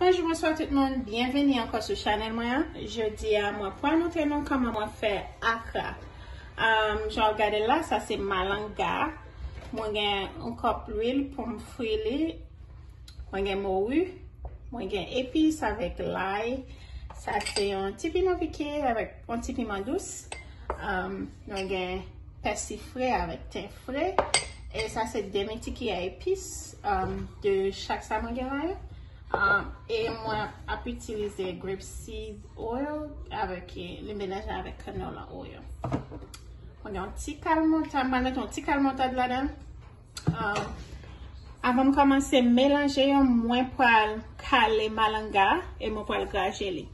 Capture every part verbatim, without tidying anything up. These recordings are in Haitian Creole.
Bonjou, bonswa tout moun, byenvini ankò sou chanèl mwen an. Jodi a, mwen pral montre nou kòman mwen fè akra. Um, jan w ap gade la, sa se malanga. Mwen gen yon kòp lwil pou m fri li. Mwen gen mori. Mwen gen epis avèk lay. Sa se yon ti piman pike avèk yon ti piman dous. Um, mwen gen pèsi fre avèk ten fre. E sa se demi ti kiyè epis, um, de chak sa mwen gen la yo. Um, e mwen ap itilize grape seed oil avèk, eh, li melanje avèk canola oil. Mwen gen yon ti kal moutad, mwen mete yon ti kal moutad ladan. Um, avan m kòmanse melanje yo, mwen pral kale malanga e mwen pral graje li.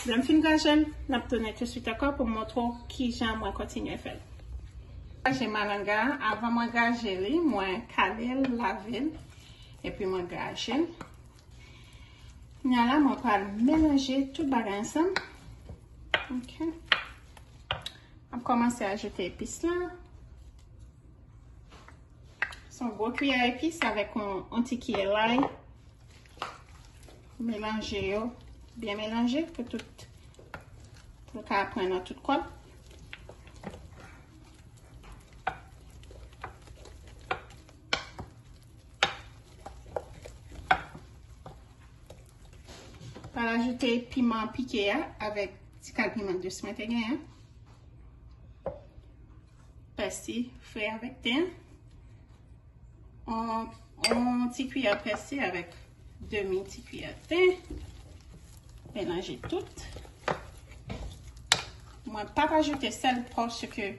Lè m fin graje l, n ap tounen touswit ankò pou m montre w kijan mwen kontinye fè l. Graje malanga, avan mwen graje li, mwen kale l, lave l, epi mwen graje l. Kounye a la, mwen pral melanje tout bagay ansanm. Ok. M ap kòmanse ajoute epis la. Se yon gwo kiyè epis avèk yon, yon ti kiyè lay. Melanje yo, byen melanje pou tout, pou l ka pran nan tout kò l. Pral ajoute piman pike a avèk ti kal piman dous mwen te genyen. Pèsi fre avèk ten. On, on ti kiyè pèsi avèk demi ti kiyè ten. Melanje tout. Mwen p ap ajoute sèl paske,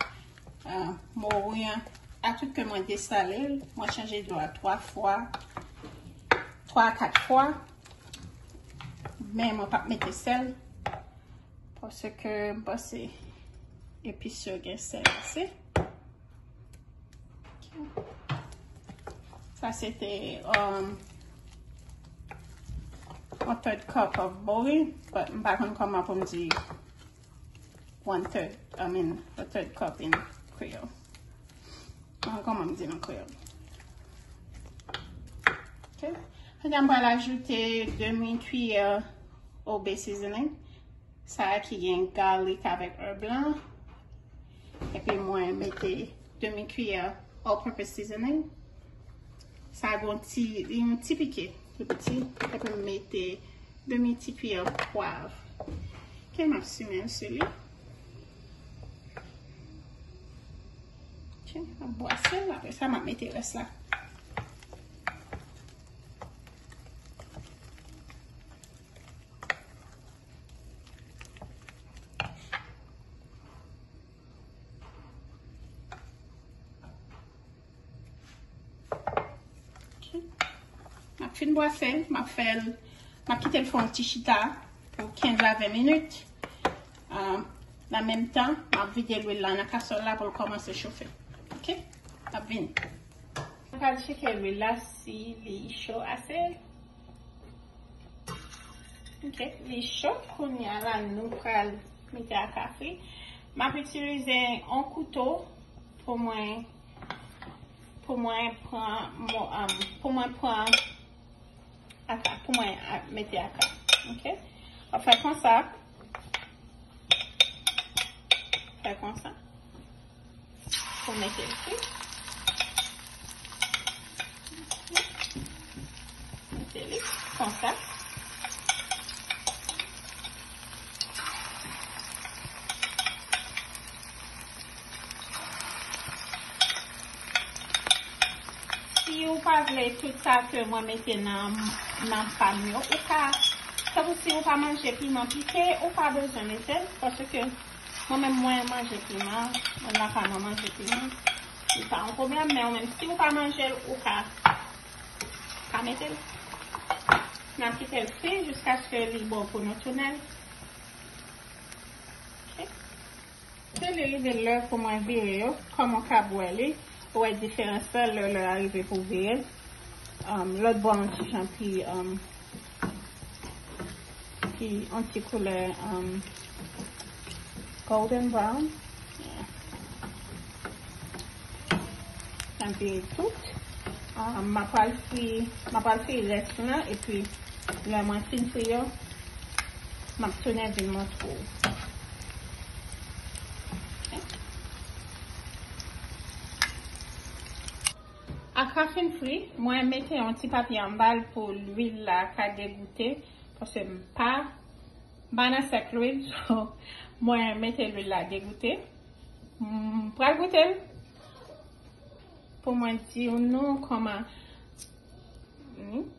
euh, mori an, atout ke mwen desale l, mwen chanje dlo a twa fwa, twa a kat fwa. Men mwen p ap mete sèl. Paske m panse epis yo gen sèl ase. Ok. Sa se te, um, one third cup of mori, but m pa konn kòman pou m di one third, I mean, a third cup in Creole. Mwen kòman m di l an kreyòl. Ok. Kounye a m pral ajoute demi kiyè Old Bay seasoning. Sa a ki gen garlic avèk herb blanc. Epi mwen mete demi kiyè all purpose seasoning. Sa a gen yon ti, yon ti pike, tou piti. Epi m mete demi ti kiyè pwav. Ok, m ap simen l sou li. Ok, m ap bwase l, apre sa m ap mete rès la. Ok. M ap fin bwase l, m ap fè l, m ap kite l fè yon ti chita pou kenz a ven minit. Ah, nan menm tan, m ap vide lwil la nan kaswòl la pou l kòmanse chofe. Ok? M ap vini. Mwen pral tcheke lwil la si li cho ase. Ok, li cho. Kounye a la, nou pral mete akra fri. M ap itilize yon kouto pou mwen, pou mwen pran, mo-, um, pou mwen pran akra, pou mwen a-, mete akra. Ok? W ap fè konsa. Fè konsa. Pou mete l fri. Mete li konsa. Si ou pa vle tout sa ke mwen mete nan, nan pa m yo, ou ka, tankou si ou pa manje piman pike, ou pa bezwen mete l, paske mwen menm mwen manje piman, moun lakay mwen manje piman. Li pa yon pwoblèm, men ou menm si ou pa manje l, ou ka, ka mete l. N ap kite l fri jiskaske li bon pou nou tounen l. Ok. Se li rive lè pou mwen vire yo, kòm ou kab wè li, ou wè diferans la lè, lè a rive pou vire. Um, lòt bò an ti jan pi, um, pi, yon ti koulè, um, golden brown. Yeah. Sa vire tout. Um, m a pral fri, m a pral fri rès la, epi Lè mwen fin fri yo, m ap tounen vin montre w. Aka fin fri, mwen mete yon ti papye anba l pou lwil la ka degoute, paske m pa, m pa nan sèk lwil, so mwen mete lwil la degoute. M pral goute l pou mwen di nou kòman. Hmm.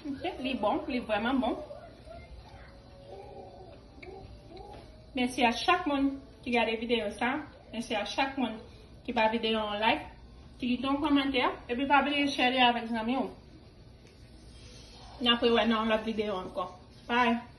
Ok, li bon, li vrèman bon. Mèsi a chak moun ki gade videyo sa. Mèsi a chak moun ki ba videyo an like, ki kite yon kòmantè, epi pa bliye share li avèk zanmi w. N ap rewè nan yon lòt videyo ankò. Bye.